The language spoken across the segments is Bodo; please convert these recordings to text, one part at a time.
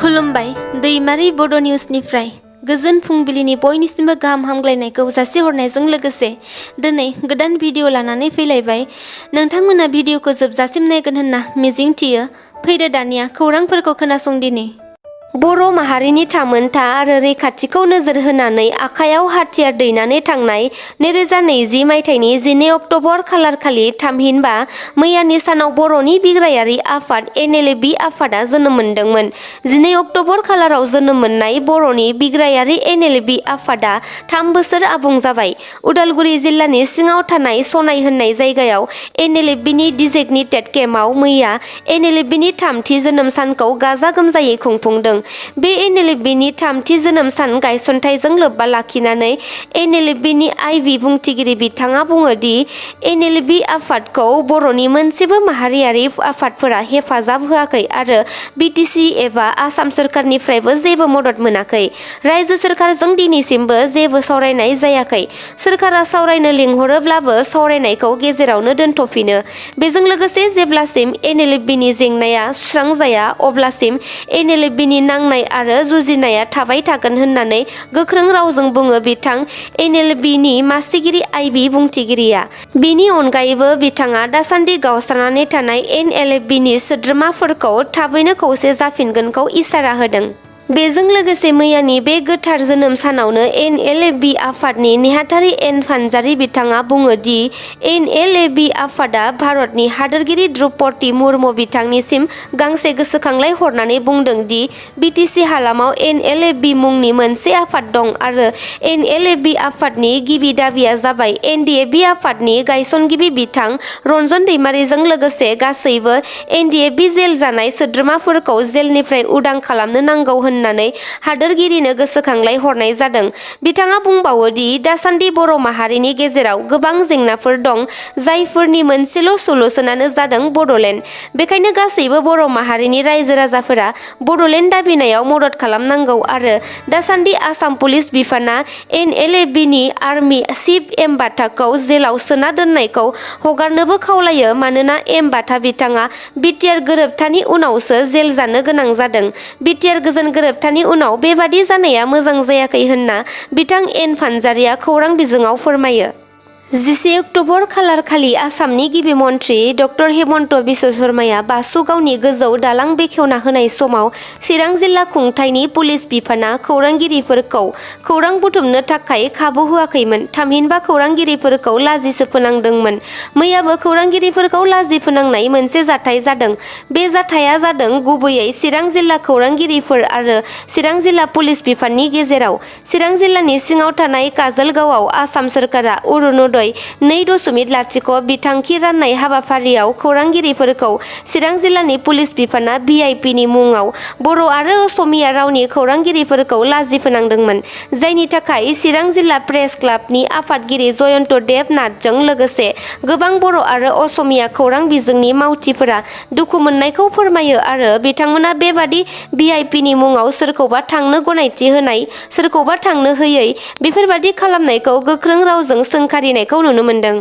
खुलुमबाय दैमारि बड' निउसनिफ्राय गोजोन फुंबिलिनि बयनिसिमबो गाहाम हामग्लायनायखौ जासिहरनायजों लोगोसे दिनै गोदान भिडिअ लानानै फैलायबाय। नोंथांमोना भिडिअखौ जोबजासिम नायगोन होनना मिजिंथियो। फैदो दानिया खौरांफोरखौ खोनासंदिनि। बर' माहारिनि थामोनथा आरो रैखाथिखौ नोजोर होनानै आखायाव हाथियार दैनानै थांनाय 2020 मायथाइनि 12 अक्ट'बर खालारखालि थामहिनबा मैयानि सानाव बर'नि बिग्रायारि आफाद NLFB आफादा जोनोम मोनदोंमोन। 12 अक्ट'बर खालाराव जोनोम मोननाय बर'नि बिग्रायारि NLFB आफादा 3 बोसोर आबुं जाबाय। उदालगुरि जिल्लानि सिङाव थानाय सनाय होननाय जायगायाव NLFBनि डिजेगनेटेड केम्पआव मैया NLFBनि थामथि जोनोम सानखौ गाजा गोमजायै खुंफुंदों। बे NLFBनि थामथि जोनोम सान गायसनथाइजों लोब्बा लाखिनानै NLFBनि आइबि बुंथिगिरि बिथाङा बुङो दि NLFB आफादखौ बर'नि मोनसेबो माहारियारि आफादफोरा हेफाजाब होआखै आरो BTC एबा आसाम सोरखारनिफ्रायबो जेबो मदद मोनाखै। रायजो सोरखारजों दिनैसिमबो जेबो सावरायनाय जायाखै। सोरखारा सावरायनो लिंहरोब्लाबो सावरायनायखौ गेजेरावनो दोनथ'फिनो। बेजों लोगोसे जेब्लासिम NLFBनि जेंनाया सुस्रांजाया अब्लासिम NLFBनि नांनाय आरो जुजिनाया थाबाय थागोन होननानै गोख्रों रावजों बुङो बिथां NLFBनि मासिगिरि आइबि बुंथिगिरिया। बेनि अनगायैबो बिथाङा दासान्दि गावस्रानानै थानाय NLFBनि सोद्रोमाफोरखौ थाबैनो खौसे जाफिनगोनखौ इसारा होदों। बेजों लोगोसे मैयानि बे गोथार जोनोम सानावनो NLFB आफादनि नेहाथारि एन फानजारि बिथाङा बुङो दि NLFB आफादा भारतनि हादोरगिरि द्रौपदी मुर्मु बिथांनिसिम गांसे गोसोखांलाइ हरनानै बुंदों दि BTC हालामाव NLFB मुंनि मोनसे आफाद दं आरो NLFB आफादनि गिबि दाबिया जाबाय NDFB आफादनि गायसनगिरि बिथां रन्जन दैमारिजों लोगोसे गासैबो NDFB जेल जानाय सोद्रोमाफोरखौ जेलनिफ्राय उदां खालामनो नांगौ होननानै हादोरगिरिनो गोसोखांलाइ हरनाय जादों। बिथाङा बुंबावो दि दासान्दि बर' माहारिनि गेजेराव गोबां जेंनाफोर दं जायफोरनि मोनसेल' सलुशनानो जादों बड'लेण्ड। बेखायनो गासैबो बर' माहारिनि रायजो राजाफोरा बड'लेण्ड दाबिनायाव मदद खालामनांगौ आरो दासान्दि आसाम पुलिस बिफाना NLFBनि आर्मि चिफ एम बाथाखौ जेलाव सोना दोननायखौ हगारनोबो खावलायो मानोना एम बाथा बिथाङा बिटिआर गोरोबथानि उनावसो जेल जानो गोनां जादों। बिटिआर गोजोन गोरोबथानि उनाव बेबादि जानाया मोजां जायाखै होनना बिथां एन फानजारिया खौरां बिजोङाव फोरमायो। 11 अक्ट'बर खालारखालि आसामनि गिबि मन्थ्रि डक्टर हेमन्त बिश्व शर्माया बासुगावनि गोजौ दालां बेखेवना होनाय समाव चिरां जिल्ला खुंथायनि पुलिस बिफाना खौरांगिरिफोरखौ खौरां बुथुमनो थाखाय खाबु होआखैमोन थामहिनबा खौरांगिरिफोरखौ लाजिसो फोनांदोंमोन। मैयाबो खौरांगिरिफोरखौ लाजि फोनांनाय मोनसे जाथाय जादों। बे जाथाया जादों गुबैयै चिरां जिल्ला खौरांगिरिफोर आरो चिरां जिल्ला पुलिस बिफाननि गेजेराव। चिरां जिल्लानि सिङाव थानाय काजलगावआव आसाम सोरखारा अरुनोदय 2.0 बिथांखि राननाय हाबाफारियाव खौरांगिरिफोरखौ चिरां जिल्लानि पुलिस बिफाना VIP नि मुङाव बर' आरो असमिया रावनि खौरांगिरिफोरखौ लाजि फोनांदोंमोन। जायनि थाखाय चिरां जिल्ला प्रेस क्लाबनि आफादगिरि जयन्त देब नाथजों लोगोसे गोबां बर' आरो असमिया खौरां बिजोंनि मावथिफोरा दुखु मोननायखौ फोरमायो आरो बिथांमोना बेबादि VIP नि मुङाव सोरखौबा थांनो गनायथि होनाय सोरखौबा थांनो होयै बेफोरबादि खालामनायखौ गोख्रों रावजों सोंखारिनायखौ नुनो मोनदों।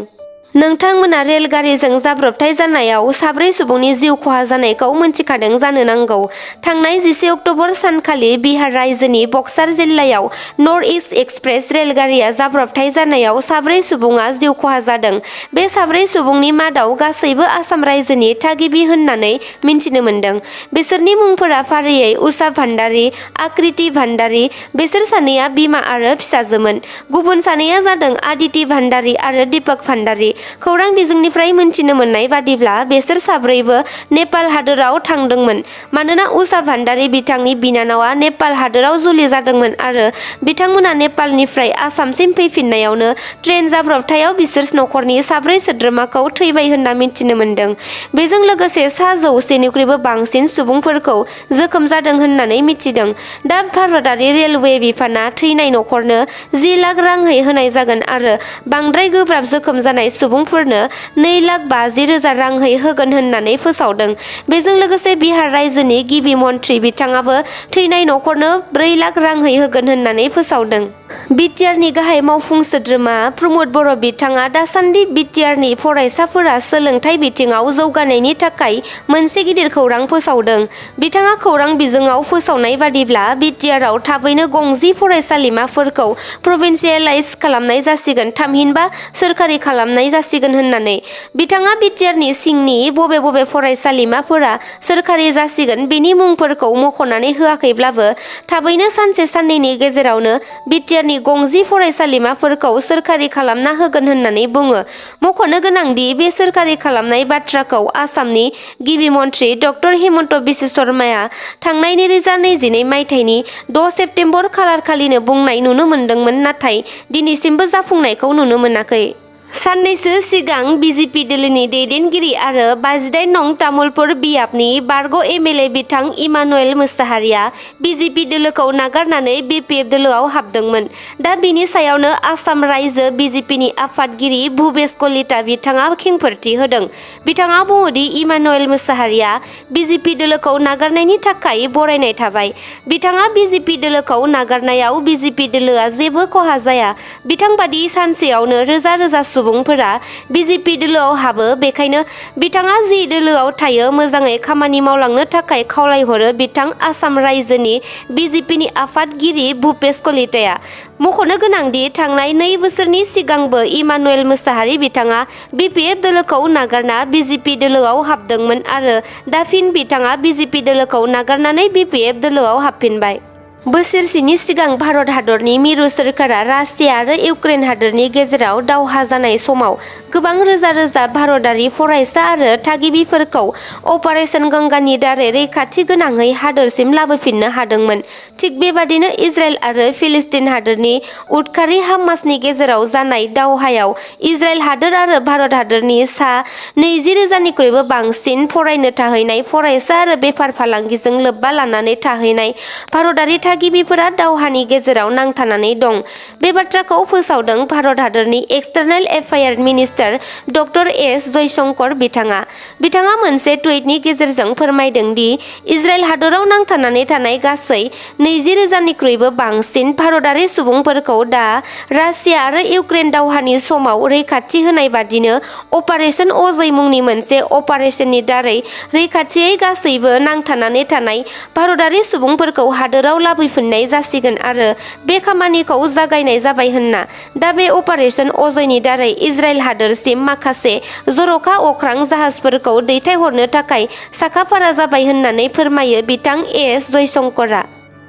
नोंथांमोना रेलगारिजों जाब्रबथाय जानायाव 4 सुबुंनि जिउ खहा जानायखौ मोनथिखादों जानो नांगौ। थांनाय 11 अक्ट'बर सानखालि बिहार रायजोनि बक्सार जिल्लायाव नर्थ इस्ट एक्सप्रेस रेलगारिया जाब्रबथाय जानायाव 4 सुबुङा जिउ खहा जादों। बे 4 सुबुंनि मादाव गासैबो आसाम रायजोनि थागिबि होननानै मिन्थिनो मोन्दों। बिसोरनि मुंफोरा फारियै उषा भान्डारी, आकृति भान्डारी। बिसोर सानैया बिमा आरो फिसाजोमोन। गुबुन सानैया जादों आदिति भान्डारी आरो दीपक भान्डारी। खौरां बिजोंनिफ्राय मोनथिनो मोननाय बादिब्ला बेसोर 4बो नेपाल हादोराव थांदोंमोन। मानोना उषा भान्डारी बिथांनि बिनानावा नेपाल हादोराव जुलि जादोंमोन आरो बिथांमोना नेपालनिफ्राय आसामसिम फैफिननायावनो ट्रेन जाब्रबथायाव बिसोर नखरनि 4 सोद्रोमाखौ थैबाय होनना मिन्थिनो मोन्दों। बेजों लोगोसे 100निख्रुइबो बांसिन सुबुंफोरखौ जोखोम जादों होननानै मिथिदों। दा भारतारि रेलवे बिफाना थैनाय नखरनो 10 लाख रांहै होनाय जागोन आरो बांद्राय गोब्राब जोखोम जानाय सुबुंफोरनो 2,50,000 रांहै होगोन होननानै फोसावदों। बेजों लोगोसे बिहार रायजोनि गिबि मन्थ्रि बिथाङाबो थैनाय नखरनो 4 लाख रांहै होगोन होननानै फोसावदों। बिटिआरनि गाहाय मावफुं सोद्रोमा प्रमद बर' बिथाङा दासान्दि बिटिआरनि फरायसाफोरा सोलोंथाइ बिथिङाव जौगानायनि थाखाय मोनसे गिदिर खौरां फोसावदों। बिथाङा खौरां बिजोङाव फोसावनाय बादिब्ला बिटिआरआव थाबैनो गंजि फरायसालिमाफोरखौ प्रभिन्सियेलाइज खालामनाय जासिगोन, थामहिनबा सोरखारि खालामनाय जासिगोन होननानै। बिथाङा बिटिआरनि सिंनि बबे बबे फरायसालिमाफोरा सोरखारि जासिगोन बेनि मुंफोरखौ मख'नानै होआखैब्लाबो थाबैनो सानसे साननैनि गेजेरावनो बिटिआरनि गंजि फरायसालिमाफोरखौ सोरखारि खालामना होगोन होननानै बुङो। मख'नो गोनांदि बे सोरखारि खालामनाय बाथ्राखौ आसामनि गिबि मन्थ्रि डक्टर हिमन्त बिश्व शर्माया थांनाय 2022 मायथाइनि 6 सेप्तेम्बर खालारखालिनो बुंनाय नुनो मोन्दोंमोन, नाथाय दिनैसिमबो जाफुंनायखौ नुनो मोनाखै। साननैसो सिगां बिजेपि दोलोनि दैदेनगिरि आरो 58 नं तामुलपुर बियाबनि बारग' एमएलए बिथां इमानुएल मोसाहारिया बिजेपि दोलोखौ नागारनानै बिपिएफ दोलोआव हाबदोंमोन। दा बिनि सायावनो आसाम रायजो बिजेपिनि आफादगिरि भुपेश कलिता बिथाङा खेंफोरथि होदों। बिथाङा बुङोदि इमानुएल मोसाहारिया बिजेपि दोलोखौ नागारनायनि थाखाय बरायनाय थाबाय। बिथाङा बिजेपि दोलोखौ नागारनायाव बिजेपि दोलोआ जेबो खहा जाया। बिथां बादि सानसेयावनो रोजा रोजा सुबुंफोरा बिजेपि दोलोआव हाबो, बेखायनो बिथाङा जि दोलोआव थायो मोजाङै खामानि मावलांनो थाखाय खावलायहरो बिथां आसाम रायजोनि बिजेपिनि आफादगिरि भुपेश कलिताया। मख'नो गोनांदि थांनाय 2 बोसोरनि सिगांबो इमानुएल मोसाहारि बिथाङा बिपिएफ दोलोखौ नागारना बिजेपि दोलोआव हाबदोंमोन आरो दा फिन बिथाङा बिजेपि दोलोखौ नागारनानै बिपिएफ दोलोआव हाबफिनबाय। बोसोरसेनि सिगां भारत हादरनि मिरु सोरखारा रासिया आरो इउक्रेन हादरनि गेजेराव दावहा जानाय समाव गोबां रोजा रोजा भारतारि फरायसा आरो थागिबिफोरखौ अपारेशन गंगानि दारै रैखाथि गोनाङै हादरसिम लाबोफिननो हादोंमोन। थिग बेबादिनो इजराइल आरो फिलिस्तिन हादरनि उदखारि हामासनि गेजेराव जानाय दावहायाव इजराइल हादर आरो भारत हादरनि सा 20,000निख्रुइबो बांसिन फरायनो थाहैनाय फरायसा आरो बेफार फालांगिजों लोब्बा लानानै थाहैनाय भारतारि थागिबिफोरा दावहानि गेजेराव नांथानानै दं। बे बाथ्राखौ फोसावदों भारत हादरनि external affairs minister doctor S Jaishankar बिथाङा मोनसे टुइटनि गेजेरजों फोरमायदों दि इजराइल हादराव नांथानानै थानाय गासै 20,000निख्रुइबो बांसिन भारतारि सुबुंफोरखौ दा रासिया आरो इउक्रेन दावहानि समाव रैखाथि होनाय बादिनो अपारेशन अजय मुंनि मोनसे अपारेशननि दारै रैखाथियै गासैबो नांथानानै थानाय भारतारि सुबुंफोरखौ हादोराव लाबोफिननाय जासिगोन आरो बे खामानिखौ जागायनाय जाबाय होनना। दा बे अपारेशन अजयनि दारै इजराइल हादोरसिम माखासे जर'खा अख्रां जाहाजफोरखौ दैथायहरनो थाखाय साखाफारा जाबाय होननानै फोरमायो बिथां एस जयशंकरा।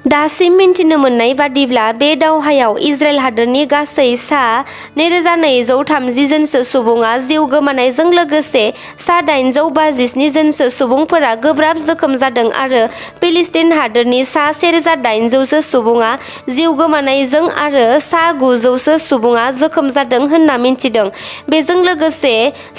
दासिम मिन्थिनो मोननाय बादिब्ला बे दावहायाव इजराइल हादरनि गासै सा 2,230 जनसो सुबुङा जिउ गोमानायजों लोगोसे सा 857 जनसो सुबुंफोरा गोब्राब जोखोम जादों आरो फिलिस्तिन हादरनि सा 1,800 सो सुबुङा जिउ गोमानायजों आरो सा 900 सो सुबुङा जोखोम जादों होनना मिन्थिदों। बेजों लोगोसे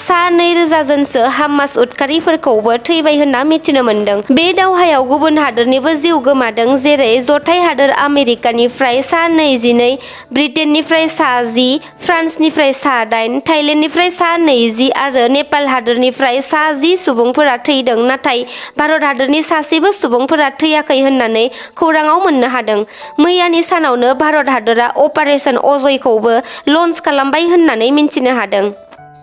सा 2,000 जनसो हामास उदखारिफोरखौबो थैबाय होनना मिथिनो मोन्दों। बे दावहायाव गुबुन हादरनिबो जिउ गोमादों, जेरै जथाय हादोर आमेरिकानिफ्राय सा 22, ब्रिटेननिफ्राय सा 10, फ्रान्सनिफ्राय सा 8, थाइलेन्डनिफ्राय सा 20 आरो नेपाल हादरनिफ्राय सा 10 सुबुंफोरा थैदों, नाथाय भारत हादरनि सासेबो सुबुंफोरा थैयाखै होननानै खौराङाव मोननो हादों। मैयानि सानावनो भारत हादरा अपारेशन अजयखौबो लन्च खालामबाय होननानै मिन्थिनो हादों।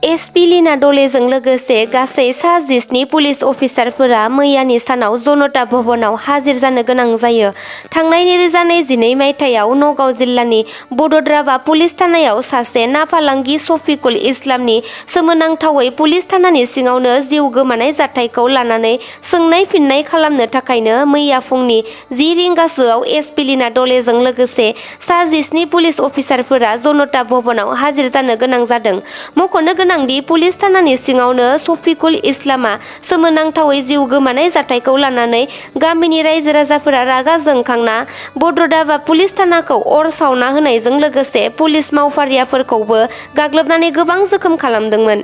एसपि लीना डलेजों लोगोसे गासै सा 17 पुलिस अफिसारफोरा मैयानि सानाव जनता भवनाव हाजिर जानो गोनां जायो। थांनाय 2022 मायथाइयाव नगाव जिल्लानि बड'द्राबा पुलिस थानायाव सासे ना फालांगि शफिकुल इस्लामनि सोमोनांथावै पुलिस थानानि सिङावनो जिउ गोमानाय जाथायखौ लानानै सोंनाय फिननाय खालामनो थाखायनो मैया फुंनि 10 रिंगासोआव एसपि लीना डलेजों लोगोसे सा 17 पुलिस अफिसारफोरा जनता भवनाव हाजिर जानो गोनां जादों। मख'नो गोनांदि पुलिस थानानि सिङावनो शफिकुल इस्लामआ सोमोनांथावै जिउ गोमानाय जाथायखौ लानानै गामिनि रायजो राजाफोरा रागा जोंखांना बड'द्राबा पुलिस थानाखौ अर सावना होनायजों लोगोसे पुलिस मावफारियाफोरखौबो गाग्लोबनानै गोबां जोखोम खालामदोंमोन।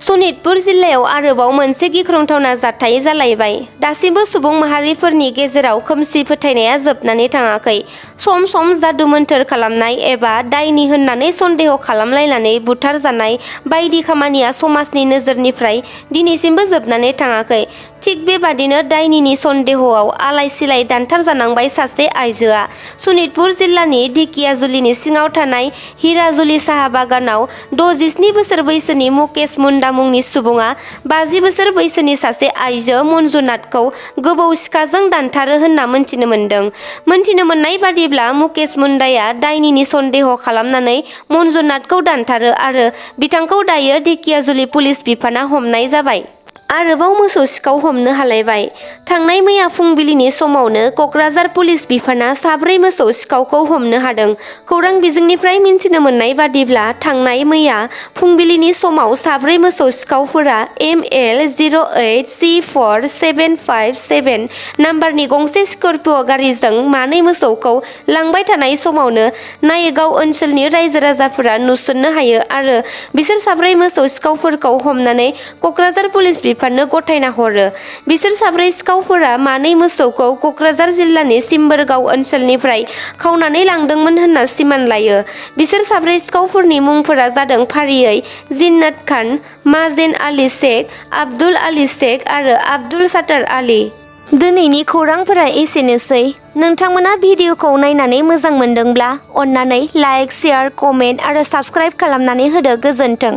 सनितपुर जिल्लायाव आरोबाव मोनसे गिख्रंथावना जाथाय जालायबाय। दासिमबो सुबुं माहारिफोरनि गेजेराव खोमसि फोथायनाया जोबनानै थाङाखै। सम सम जादु मोन्थोर खालामनाय एबा दायनि होननानै सन्देह खालामलायनानै बुथारजानाय बायदि खामानिया समाजनि नोजोरनिफ्राय दिनैसिमबो जोबनानै थाङाखै। थिग बेबादिनो दायनिनि सन्देहआव आलाय सिलाय दानथार जानांबाय सासे आइजोआ। सनितपुर जिल्लानि ढेकियाजुलिनि सिङाव थानाय हिराजुलि साहा बागानाव 67 बोसोर बैसोनि मुकेश मुन्डा मुंनि सुबुङा 50 बोसोर बैसोनि सासे आइजो मन्जुनाथखौ गोबौ सिखाजों दानथारो होनना मोनथिनो मोन्दों। मोनथिनो मोननाय बादिब्ला मुकेश मुन्डाया दायनिनि सन्देह खालामनानै मन्जुनाथखौ दानथारो आरो बिथांखौ दायो ढेकियाजुलि पुलिस बिफाना हमनाय जाबाय। आरोबाव मोसौ सिखाव हमनो हालायबाय। थांनाय मैया फुंबिलिनि समावनो क'क्राझार पुलिस बिफाना 4 मोसौ सिखावखौ हमनो हादों। खौरां बिजोंनिफ्राय मिन्थिनो मोननाय बादिब्ला थांनाय मैया फुंबिलिनि समाव 4 मोसौ सिखावफोरा ML 08C4757 नाम्बारनि गंसे स्कर्पिय' गारिजों मानै मोसौखौ लांबाय थानाय समावनो नायगाव ओनसोलनि रायजो राजाफोरा नुसननो हायो आरो बिसोर 4 मोसौ सिखावफोरखौ हमनानै क'क्राझार पुलिस बिफाननो गथायना हरो। बिसोर 4 सिखावफोरा मानै मोसौखौ क'क्राझार जिल्लानि सिम्बोरगाव ओनसोलनिफ्राय खावनानै लांदोंमोन होनना सिमान लायो। बिसोर 4 सिखावफोरनि मुंफोरा जादों फारियै जिन्नात खान, माजेन आली शेख, आब्दुल आली शेख आरो आब्दुल सात्तार आली। दिनैनि खौरांफोरा एसेनोसै। नोंथांमोना भिडिअखौ नायनानै मोजां मोनदोंब्ला अन्नानै लाइक, शेयार, कमेन्ट आरो साबस्क्राइब खालामनानै होदो। गोजोन्थों।